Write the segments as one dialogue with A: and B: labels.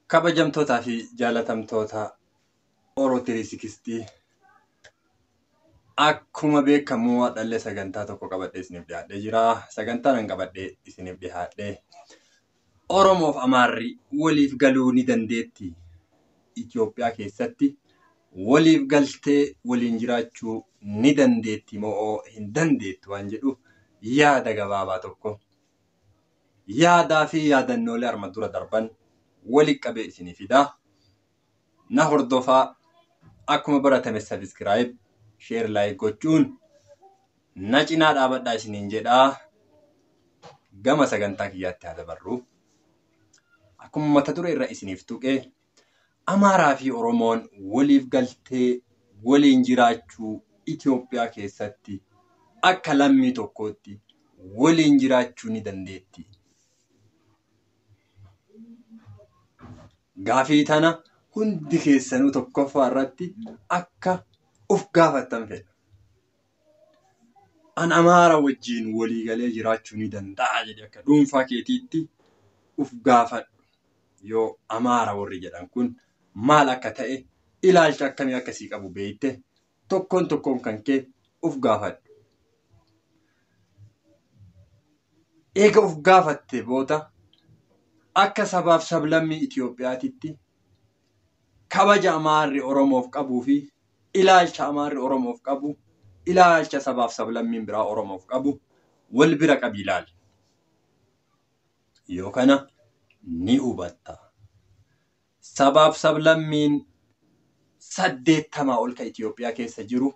A: Kabajamtootaa fi jaalatamtoota Oro 360 akkuma beekamu dhalli sagantaa tokko qabadhee isiniif dhiyaadhee jira. Sagantaan an qabadhee isiniif dhiyaadhee Oromoof Amaarri waliif galuu ni dandeetti. Itoophiyaa keessatti waliif galtee waliin jiraachuu ni dandeetti moo hin dandeettu waan jedhu yaada gabaabaa tokko yaadaa fi yaadannoolee arma dura darban walitti qabee isinii fidaa. Na hordofaa akkuma baratame subscribe, share, like gochuun na cinaa dhaabadhaa isiniin jedhaa. Gama sagantaa kiyyaatti haa dabarru. Akkuma mata duree irra isiniif tuqee Amaaraa fi Oromoon waliif galtee waliin jiraachuu Itoophiyaa keessatti akka lammii tokkootti waliin jiraachuu ni dandeetti. Gaafii tana hundi keessanuu tokkoffaa irratti akka of gaafattan fedha. An Amaara wajjin walii galee jiraachuu ni danda'a jedhe akka dhuunfaa keetiitti of gaafadhu. Yoo Amaara warri jedhan kun maal akka ta'e ilaalcha akkamii akkasii qabu beekte tokkoon tokkoon kan kee of gaafadhu. Eega of gaafatte booda akka sabaaf sablammii Itoophiyaatitti kabaja Amaarri Oromoof qabuu fi ilaalcha Amaarri Oromoof qabu ilaalcha sabaaf sablammiin biraa Oromoof qabu wal bira qabi ilaali. Yoo kana ni hubatta. Sabaaf sablammiin 80 ol ka Itoophiyaa keessa jiru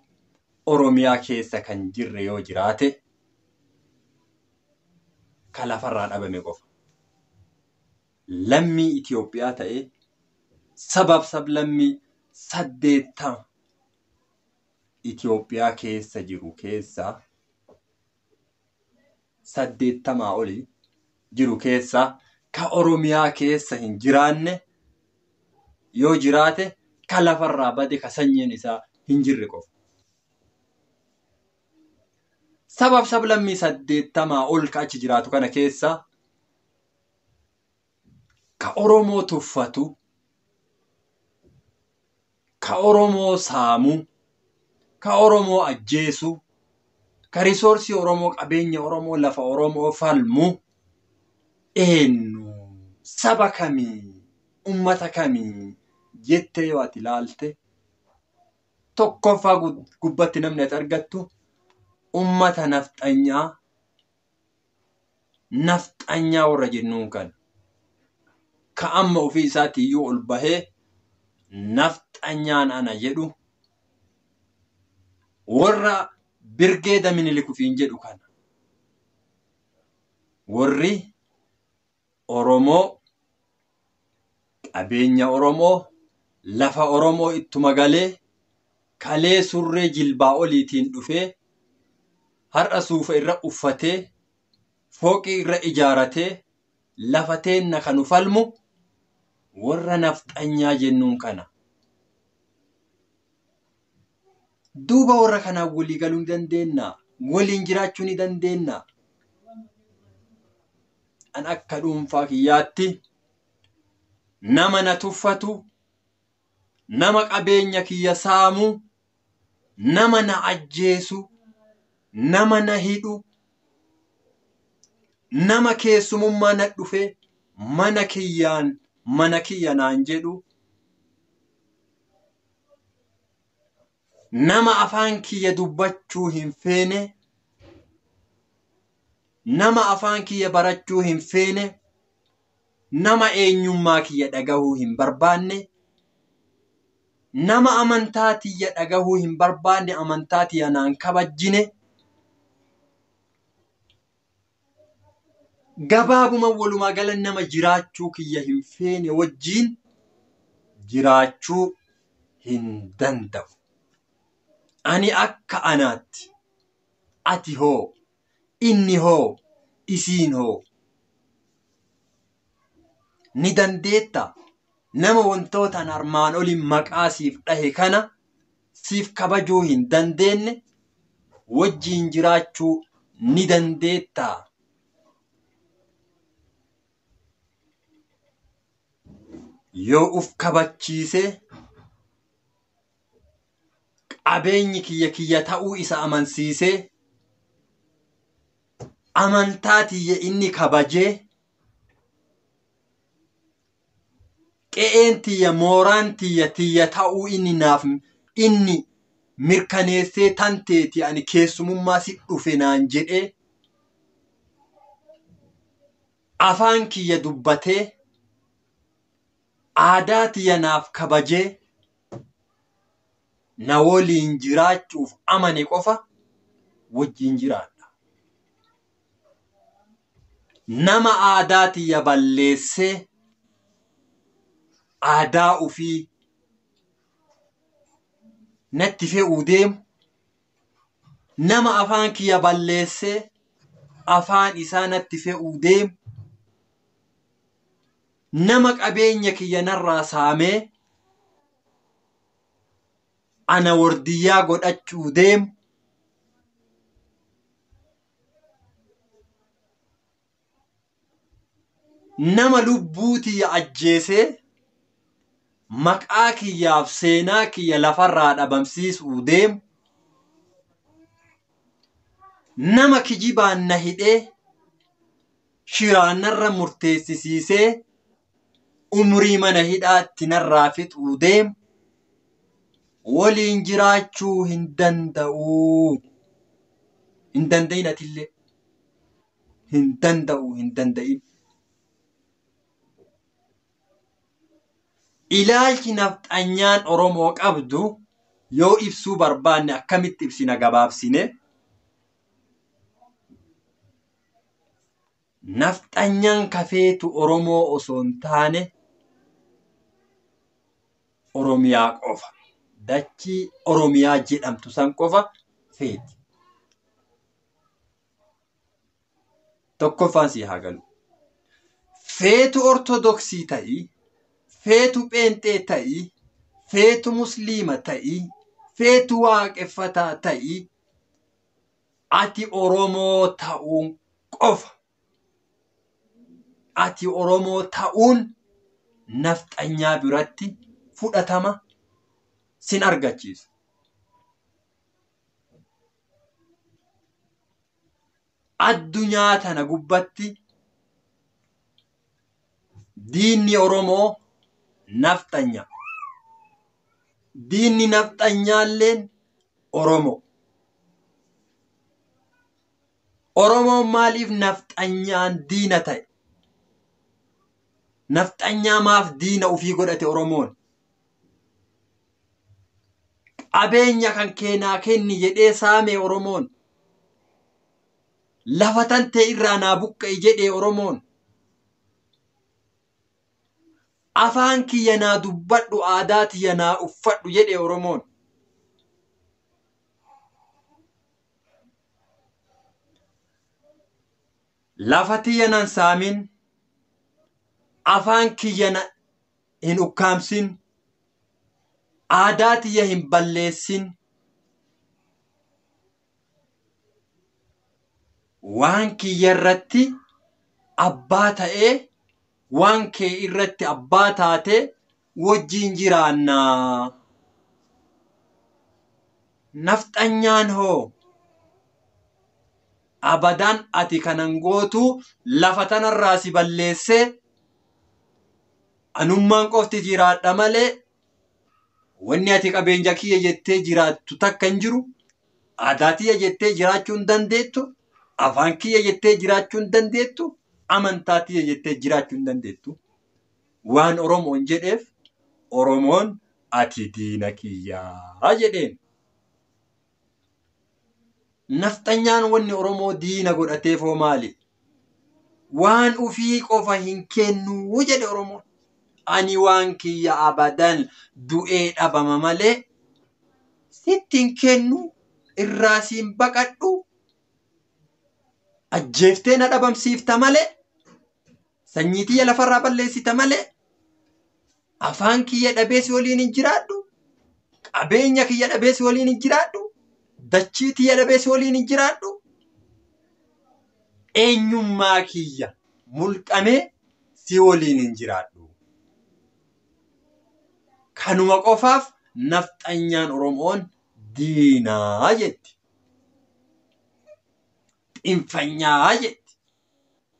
A: Oromiyaa keessa kan jirre yoo jiraate ka lafarraa dhabame qofa. Lammii Itoophiyaa ta'ee sabaaf sablammii 80 Itoophiyaa keessa jiru keessaa 80 olii jiru keessaa ka Oromiyaa keessa hin jiraanne yoo jiraate ka lafarraa bade ka sanyiin isaa hin jirre qofa. Sabaaf sablammii 80 ol ka achi jiraatu kana keessaa ka Oromoo tuffatu, ka Oromoo saamu, ka Oromoo ajjeesu, ka risoorsii Oromoo qabeenya Oromoo lafa Oromoo falmu eenyu saba kamii ummata kamii jettee yoo ati ilaalte tokkoffaa gubbatti namni ati argattu ummata nafxanyaa nafxanyaa warra jennuun kana. Ka amma ofii isaatti iyyuu ol bahee nafxanyaan ana jedhu warra Birgeeda Minilik ofiin jedhu kana. Warri Oromoo qabeenya Oromoo lafa Oromoo ittuma galee kalee surree jilbaa oliitiin dhufee har'a suufa irra uffatee fooqii irra ijaaratee lafa teenna kan falmu warra nafxanyaa jennuun kana. Duuba warra kanaan walii galuu ni dandeenya. Waliin jiraachuu ni dandeenya. An akka dhuunfaa kiyyaatti nama na tuffatu, nama qabeenya kiyya saamu, nama na ajjeesu, nama na hidhu, nama keessumummaa na dhufe mana kiyyaan mana kiyya naan jedhu, nama afaan kiyya dubbachuu hin feene, nama afaan kiyya barachuu hin feene, nama eenyummaa kiyya dhagahuu hin barbaanne, nama amantaa tiyya dhagahuu hin barbaanne, amantaa tiyya naan kabajjine, gabaabuma walumaa gala nama jiraachuu kiyya hin feene wajjiin jiraachuu hin danda'u. Ani akka anaatti, ati hoo, inni hoo, isiin hoo. Ni dandeetta nama wantoota armaan oliin maqaa siif dhahe kana siif kabajuu hin dandeenye wajjiin jiraachuu ni dandeetta. Yoo uf kabachiisee qabeenyi kiyya kiyya ta'uu isa amansiisee amantaa tiyya inni kabajee qe'een tiyya mooraan tiyya tiyya ta'uu inni naaf inni mirkaneessee tanteeti ani keessumummaa si dhufe naan jedhee afaan kiyya dubbatee aadaa tiyya naaf kabajee na waliin jiraachuuf amane qofa wajjin jiraadha. Nama aadaa tiyya balleessee aadaa ofii natti fe'uu deemu, nama afaan kiyya balleessee afaan isaa natti fe'uu deemu, nama qabeenya kiyya narraa saamee ana wardiyyaa godhachuu deemu, nama lubbuu tiyya ajjeesee maqaa kiyyaaf seenaa kiyya lafarraa dhabamsiisuu deemu, nama kijibaan na hidhee shiraan narra murteessisiisee umrii mana hidhaatti narraa fixuu deemu waliin jiraachuu hin danda'u. Hin danda'in atillee. Hin danda'u, hin danda'in. Ilaalchi nafxanyaan Oromoo qabdu yoo ibsuu barbaanne akkamitti ibsina gabaabsine? Nafxanyaan kafeetu Oromoo osoo hin taane Oromiyaa qofa. Dachii Oromiyaa jedhamtu san qofa feeti. Tokkoffaan sii haa galu. Feetu Ortodoksii ta'ii, feetu Pheenxee ta'ii, feetu Musliima ta'ii, feetu Waaqeffataa ta'ii, ati Oromoo ta'uun qofa. Ati Oromoo ta'uun nafxanyaa biratti fudhatama sin argachiisa. Addunyaa tana gubbatti diinni Oromoo nafxanya. Diinni nafxanyaalleen Oromoo. Oromoon maaliif nafxanyaan diina ta'e? Nafxanyaa maaf diina ofii godhate Oromoon? Qabeenya kan keenaa kenni jedhee saame Oromoon. Lafa tantee irraa naa buqqa'e jedhee Oromoon. Afaan kiyya naa dubbadhu, aadaa tiyya naa uffadhu jedhee Oromoon. Lafa tiyya nan saamin, afaan kiyya hin ukkaamsin, aadaa tiyya hin balleessin. Waan kiyya irratti abbaa ta'ee, waan kee irratti abbaa taatee wajjin jiraannaa. Nafxanyaan hoo abadan ati kanan gootu lafa tanarraa si balleessee anummaan qofti jiraadha malee wanni ati qabeenya kiyya jettee jiraattu takka hin jiru. Aadaa tiyya jettee jiraachuu hin dandeettu. Afaan kiyya jettee jiraachuu hin dandeettu. Amantaa tiyya jettee jiraachuu hin dandeettu. Waan Oromoon jedheef Oromoon ati diina kiyyaa jedheen. Nafxanyaan wanni Oromoo diina godhateef hoo maali? Waan ufii qofa hin kennuu jedhe Oromoon. Ani waan kiyya abadan du'ee dhabama malee sitti hin kennu, irraa siin baqadhu, ajjeeftee na dhabamsiifta malee, sanyii tiyya lafarraa balleessita malee, afaan kiyya dhabee si waliin hin jiraadhu, qabeenya kiyya dhabee si waliin hin jiraadhu, dachii tiyya dhabee si waliin hin jiraadhu, eenyummaa kiyya mulqamee si waliin hin jiraadhu. Kanuma qofaaf nafxanyaan Oromoon diinaa jetti. Xinfanyaa jetti.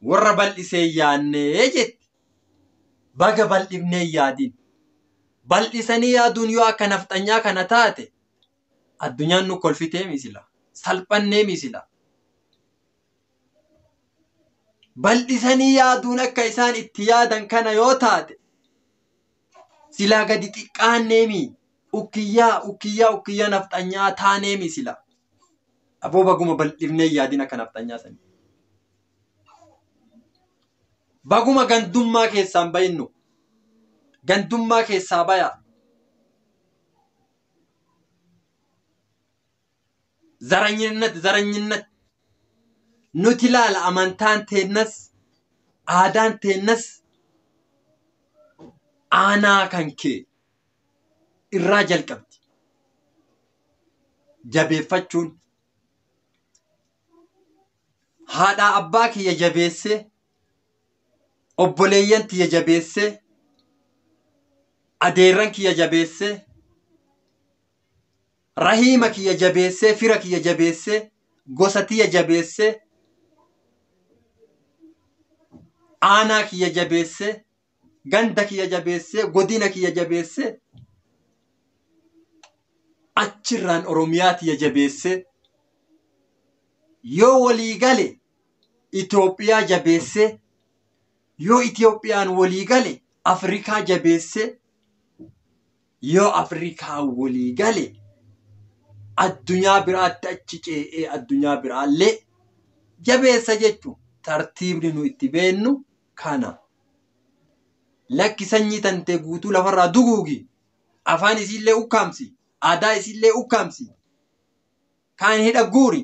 A: Warra bal'isee yaannee jetti. Baga bal'ifnee yaadin. Bal'isanii yaaduun yoo akka nafxanyaa kana taate addunyaan nu kolfitee misila. Salphannee misila. Bal'isanii yaaduun akka isaan itti yaadan kana yoo taate silaa gadi xiqqaanneemi. Ukkiyyaa ukkiyyaa ukkiyyaa nafxanyaa taaneemi sila. Aboo baguma bal'ifnee yaadin akka nafxanyaa sanii. Baguma gandummaa keessaan bayinnu. Gandummaa keessaa baya. Zaranyinnat zaranyinnat. Nuti laala amantaan teennas aadaan teennas aanaa kan kee irraa jalqabdi. Jabeeffachuun haadhaa abbaa kiyya jabeessee obboleeyyan tiyya jabeessee adeerran kiyya jabeessee rahiima kiyya jabeessee fira kiyya jabeessee gosa tiyya jabeessee aanaa kiyya jabeessee ganda kiyya jabeessee godina kiyya jabeessee achirraan Oromiyaa tiyya jabeessee yoo walii gale Itoophiyaa jabeessee yoo Itoophiyaan walii gale Afrikaa jabeessee yoo Afrikaa walii gale addunyaa biraatti achi ce'ee addunyaa biraallee jabeessa jechuun tartiibni nu itti beennu kana. Lakki sanyii tantee guutuu lafarraa duguugi. Afaan isiillee ukkaamsi. Aadaa isiillee ukkaamsi. Kaan hidha guuri.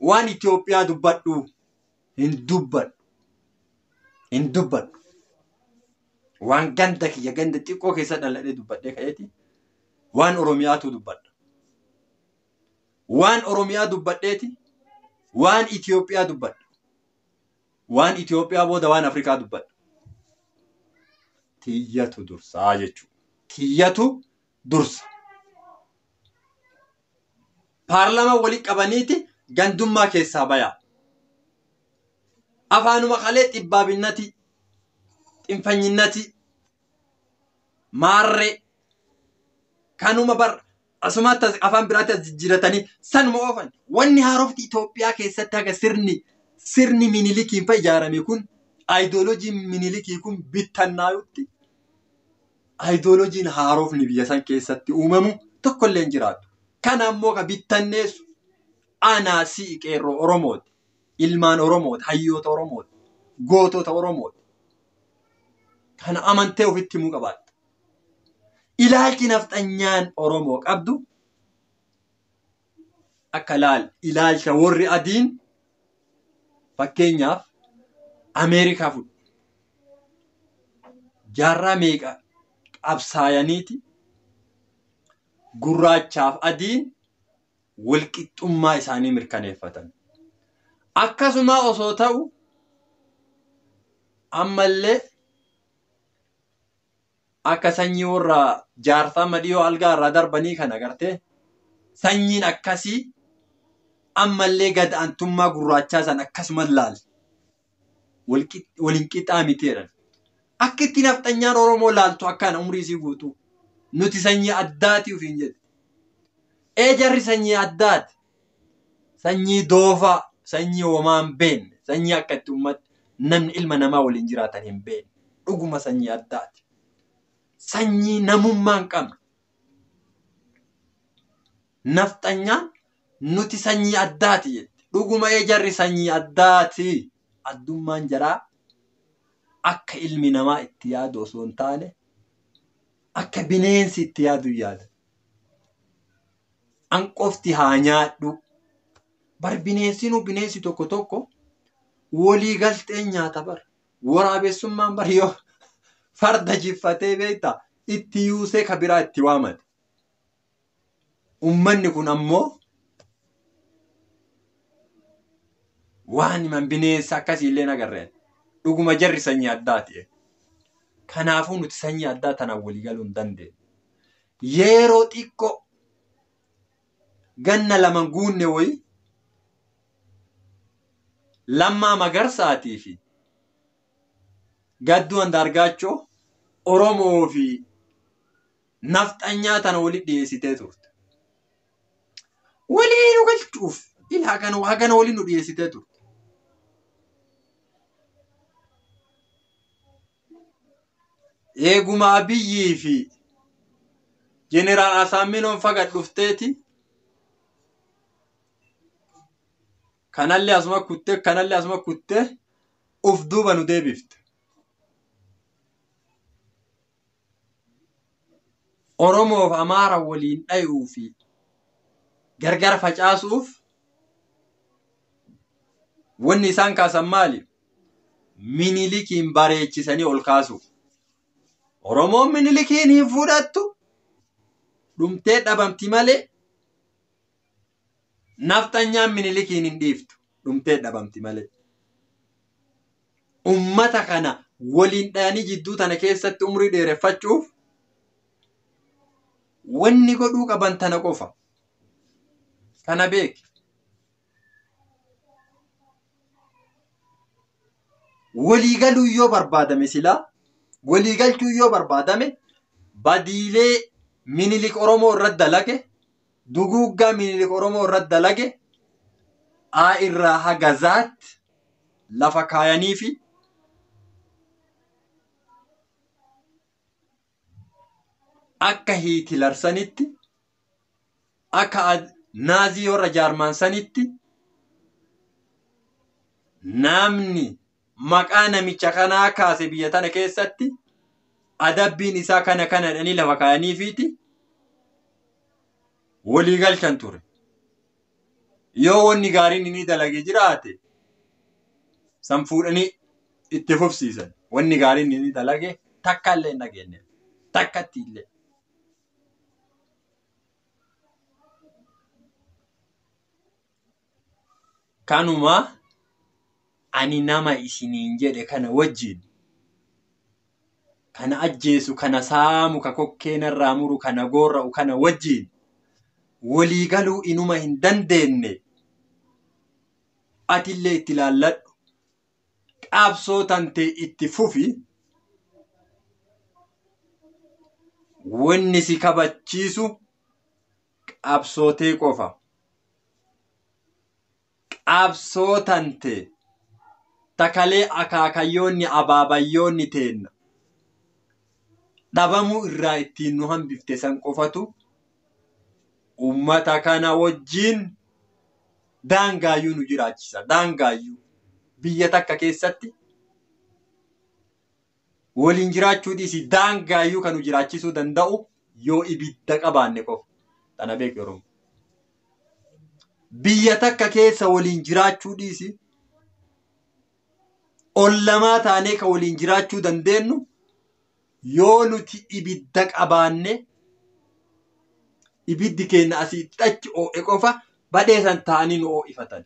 A: Waan Itoophiyaa dubbadhu hin dubbadhu. Hin dubbadhu. Waan ganda kiyya ganda xiqqoo keessa dhaladhee dubbadhee ka'eeti. Waan Oromiyaatu dubbadha. Waan Oromiyaa dubbadheeti. Waan Itoophiyaa dubbadha. Waan Itoophiyaa booda waan Afrikaa dubbadha. Tiyyatu dursaa jechuudha. Tiyyatu dursa. Paarlama walii qabaniiti gandummaa keessaa bayaa. Afaanuma kalee xibbaabinnati, xinfanyinnati, maarree kanuma bar asumatti afaan biraatti as jijjiiratanii sanuma oofan. Wanni haarofti Itoophiyaa keessatti haga sirni minilikiin fa ijaarame kun aayidooloojiin minilikii kun bittannaayutti aayidooloojiin haarofni biyya san keessatti uumamu tokkollee hin jiraatu. Kana ammoo ka bittanneessu anaa si'i qeerroo Oromooti. Ilmaan Oromooti, hayyoota Oromooti, gootota Oromooti. Kana amantee ofitti himuu qabaatta. Ilaalchi nafxanyaan Oromoo qabdu akka laal ilaalcha warri adiin fakkeenyaaf Ameerikaa fudhu. Jaarraa meeqa qabsaayaniiti gurraachaaf adiin walqixxummaa isaanii mirkaneeffatan. Akkasuma osoo ta'u ammallee akka sanyii warra jaartama dhiyoo algaa irraa darbanii kana gartee sanyiin akkasii ammallee gad aantummaa gurraachaa san akkasumas laal. Waliin qixaa miti jedhan. Akka itti nafxanyaan Oromoo laaltu akkaan umrii isii guutuu. Nuti sanyii addaati ofiin jedhe. Ee jarri sanyii addaati. Sanyii doofaa, sanyii homaa hin beekne, sanyii akka itti uummatti namni ilma namaa waliin jiraatan hin beekne. Dhuguma sanyii addaati. Sanyii namummaa hin qabne. Nafxanyaan nuti sanyii addaati jetti. Dhuguma ee jarri sanyii addaati. Addummaan jaraa akka ilmi namaa itti yaadu osoo hin taane akka bineensi itti yaadu yaada. An qofti haa nyaadhu. Bar bineensinuu bineensi tokko tokko walii galteen nyaata bar. Waraabessummaan bar yoo farda jiffatee beektaa itti yuusee ka biraa itti waamate. Uummanni kun ammoo waan himan bineensa akkasiillee nagarreen. Dhuguma jarri sanyii addaati. Kanaafuu nuti sanyii addaa tanaan walii galuu hin dandeenyu. Yeroo xiqqoo ganna lama guunne wayi Lammaa Magarsaatii fi Gadduu Andaargaachoo Oromoo fi nafxanyaa tana walitti dhiyeessitee turte. Walii nu galchuuf ilaa kana hagana waliin nu dhiyeessitee turte. Eeguma Abiyyii fi Jeneraal Asaaminoon faga dhufteeti. Kanallee asuma kuttee kanallee asuma kuttee uf duuba nu deebifte. Oromoof Amaara waliin dhayuu fi gargar facaasuuf wanni isaan kaasan maali? Minilikiin bareechisanii ol kaasuuf. Oromoon Minilikiin hin fudhattu dhumtee dhabamti malee nafxanyaan Minilikiin hin dhiiftu dhumtee dhabamti malee. Ummata kana waliin dhayanii jidduu tana keessatti umrii dheereffachuuf wanni godhuu qaban tana qofa. Kana beeki. Waliigaluu yoo barbaadame silaa waliigalchuu yoo barbaadame badiilee Minilik Oromoo irratti dalage duguuggaa Minilik Oromoo irratti dalage A irraa haga Zaatti lafa kaayanii fi akka Hiitilar sanitti akka Naazii warra Jaarmaan sanitti namni maqaa namicha kanaa kaase biyya tana keessatti adabbiin isaa kana kana jedhanii lafa kaayaniifiiti walii galchan ture. Yoo wanni gaariin inni dalage jiraate san fuudhanii itti fufsiisan. Wanni gaariin inni dalage takka illee hin dhageenye. Takkatti illee. Kanuma ani nama isiniin jedhe kana wajjin kana ajjeesu kana saamu ka kokkeenarraa muru kana goorra'u kana wajjin waliigaluu inuma hin dandeenye atillee itti laalladhu qabsoo tantee itti fufi wanni si kabachiisu qabsootee qofa. Qabsoo tantee takalee akaakayyoonni abaabayyoonni teenna dhabamuu irraa ittiin nu hambifte san qofatu ummata kana wajjin daangaayyuu nu jiraachisa. Daangaayyuu biyya takka keessatti waliin jiraachuu dhiisi daangaayyuu kan nu jiraachisuu danda'u yoo ibidda qabaanne qofa. Tana beeki Oromoo. Biyya takka keessa waliin jiraachuu dhiisi ollamaa taanee kan waliin jiraachuu dandeenyu yoo nuti ibidda qabaanne ibiddi keenya asii achi oo'e qofa badheesan ta'anii nu oo'ifatan.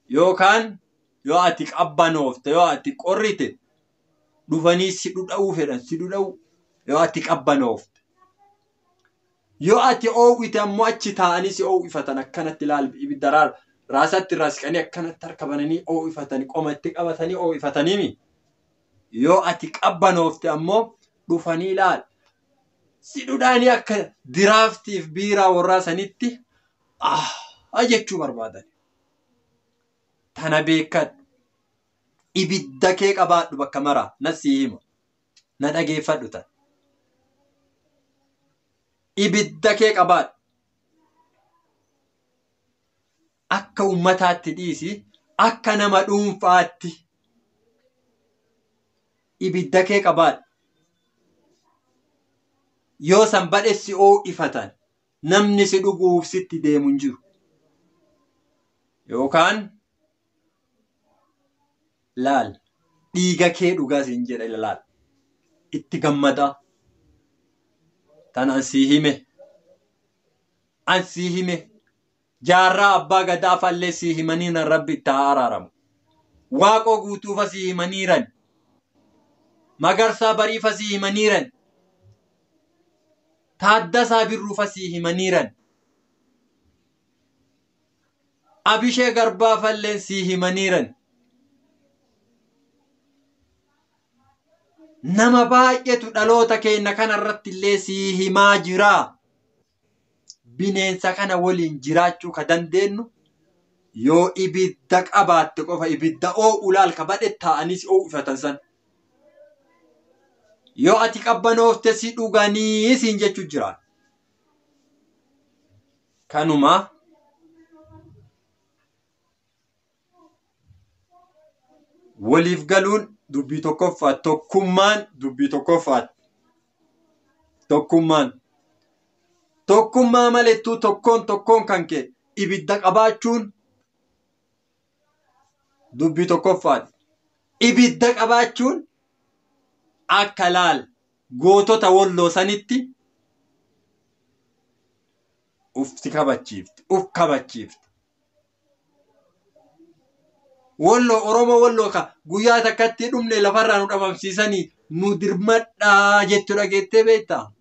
A: Yookaan yoo ati qabbanoofte yoo ati qorrite dhufanii si dhudha'uu fedhan si dhudha'u yoo ati qabbanoofte. Yoo ati oo'ite ammoo achi taa'anii si oo'ifatan akkanatti ilaali ibidda raasatti irraa siqanii akkanatti harka bananii oo'ifatan qoma itti qabatanii oo'ifataniimi. Yoo ati qabbanoofte ammoo dhufanii ilaali. Si dhudhaanii akka diraaftiif biiraa warraa sanitti ah jechuu barbaadan. Tana beekadhu. Ibidda kee qabaadhu bakka maraa na sii hima. Na dhageeffadhu tan. Ibidda kee qabaadhu. Akka ummataatti dhiisi akka nama dhuunfaatti ibidda kee qabaadhu. Yoo san badhe si oo'ifatan namni si dhuguuf sitti deemu hin jiru. Yookaan laal dhiiga kee dhugaa siin jedha laal itti gammadaa. Tan an sii hime. An sii hime. Jaarraa abbaa gadaa fallee sii himaniiran rabbi itti haa araaramu. Waaqoo guutuufa sii himaniiran. Magarsaa bariifa sii himaniiran. Taaddasaa Birruufa sii himaniiran. Abishee Garbaafalleen sii himaniiran. Nama baay'eetu dhaloota keenya kanarratti illee sii himaa jira. Bineensa kana waliin jiraachuu ka dandeenyu yoo ibidda qabaatte qofa ibidda oo'u laal ka badhe taa'anii si oo'ifatan san. Yoo ati qabbanoofte si dhuganii siin jechuu jira. Kanuma waliif galuun dubbii tokkoffaa tokkummaan dubbii tokkoffaati. Tokkummaan. Tokkummaa malettuu tokkoon tokkoon kan kee ibidda qabaachuun dubbii tokkoffaati. Ibidda qabaachuun akka laal gootota Walloo sanitti uf si kabachiifti. Uf kabachiifti. Walloo Oromoo Walloo ka guyyaa takkatti dhumne lafarraa nu dhabamsiisanii nu dirmadhaa jettu dhageettee beektaa?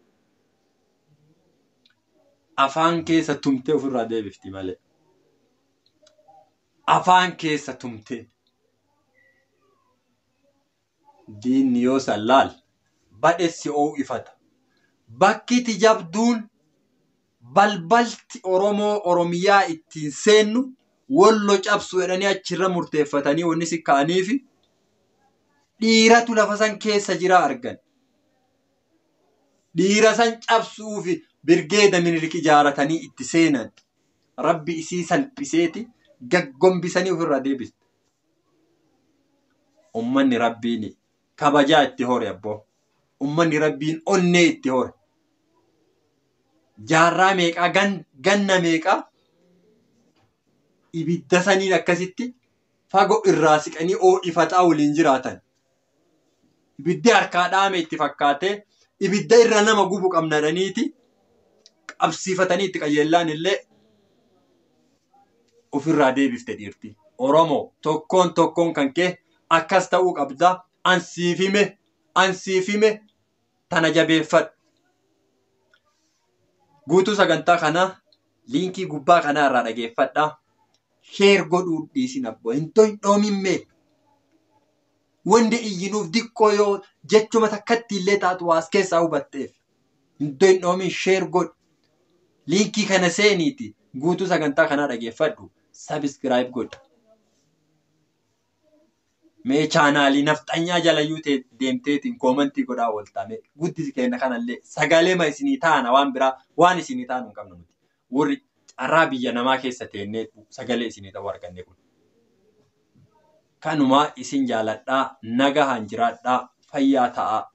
A: Afaan keessa tumtee ofirraa deebifti malee. Afaan keessa tumtee. Diinni yoo san laal badhessi oo'ifata. Bakkiti jabduun balbalti Oromoo Oromiyaa ittiin seennu Wollo cabsu jedhanii achirra murteeffatanii wanni si ka'aniifi dhiiratu lafa san keessa jira argan. Dhiira san cabsuufi birgeeda Minilik ijaaratanii itti seenan. Rabbi isii salphiseeti gaggombisanii ofirraa deebiste. Ummanni Rabbiin kabajaa itti hore abboo. Ummanni Rabbiin onnee itti hore. Jaarraa meeqaa ganna meeqaa ibidda saniin akkasitti fagoo irraa siqanii oo'ifataa waliin jiraatan. Ibiddi harkaa dhaame itti fakkaatee ibidda irra nama gubu qabna jedhaniiti qabsiifatanii itti qajeellaan illee ofirraa deebifte dhiirti. Oromoo tokkoon tokkoon kan kee akkas ta'uu qabda. An siif hime, an siif hime tana jabeeffadhu. Guutuu sagantaa kanaa liinkii gubbaa kanaa irraa dhageeffadhaa. Sheer godhuu dhiisin abboo hin dhoomin mee. Wanti iyyinuuf diqqoo yoo jechuma takkatti illee taatu waas keessaa hubatteef. Hin dhoomin sheer godhu. Liinkii kana seeniiti guutuu sagantaa kanaa dhageeffadhu. Sabiskiraayib godhi. Mee chaanaalii nafxanyaa jalayyuu deemteetiin koomantii godhaa ooltaa. Mee guddisi keenya kanallee sagaleema isinii taana waan biraa waan isinii taanu hin qabnu nuti. Warri carraa biyya namaa keessa teennee sagalee isinii ta'uu arganne kun. Kanumaa isin jaaladhaa nagahaan jiraadhaa fayyaa ta'aa.